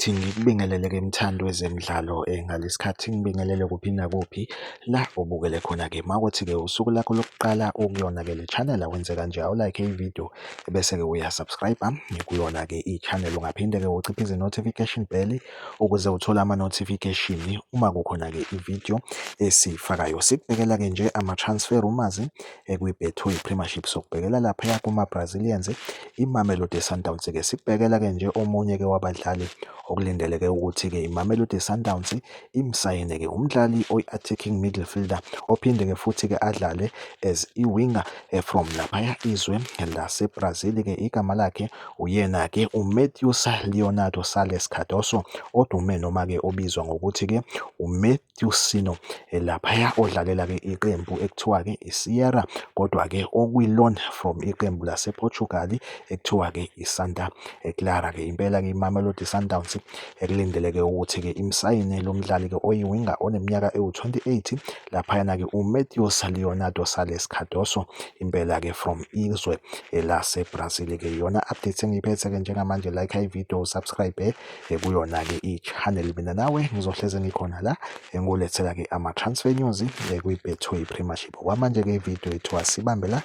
Right, ngikubingelele-ke mthandi wezemidlalo ngalesi khathi ngibingelele kuphi nakuphi la obukele khona-ke. Makuthi-ke usuku lakho lokuqala ukuyona-ke le channel, awenze kanje, awu-like i-video bese-ke uya-subscribe kuyona-ke i-channel. Ungaphinde-ke uciphize i-notification bell ukuze uthole ama-notification uma kukhona-ke i-video esiyifakayo. Sikubhekela-ke nje ama-transfer rumours kwi-Betway Premiership, sokubhekela laphaya kuma-Brazilians, iMamelodi Sundowns-ke. Sikubhekela-ke nje omunye-ke wabadlali okulindeleke ukuthi-ke iMamelodi Sundowns imsayine-ke, umdlali oyi-attacking midfielder ophinde-ke futhi-ke adlale as i-winger from laphaya izwe lase-Brazil-ke. Igama lakhe uyena-ke uMatheus Leonardo Sales Cardoso, odume noma-ke obizwa ngokuthi-ke uMathewsinho, laphaya odlalela-ke iqembu ekuthiwa-ke iSierra, kodwa-ke okwi-loan from iqembu lase-Portugal ekuthiwa-ke iSanta Clara-ke. Impela-ke iMamelodi Sundowns ekulindeleke ukuthi-ke imsayine lo mdlali-ke oyi-winger oneminyaka ewu-28 laphayana-ke, uMatheus Leonardo Sales Cardoso, impela-ke from izwe lase-Brazil-ke. Iyona update engiyiphethe-ke njengamanje. Like i-video, subscribe kuyona-ke i-channel. Mina nawe ngizohleze ngikhona la engulethela-ke ama-transfer news kwi-Betway Premiership. Okwamanje-ke i-video yethu asibambe la,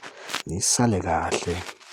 nisale kahle.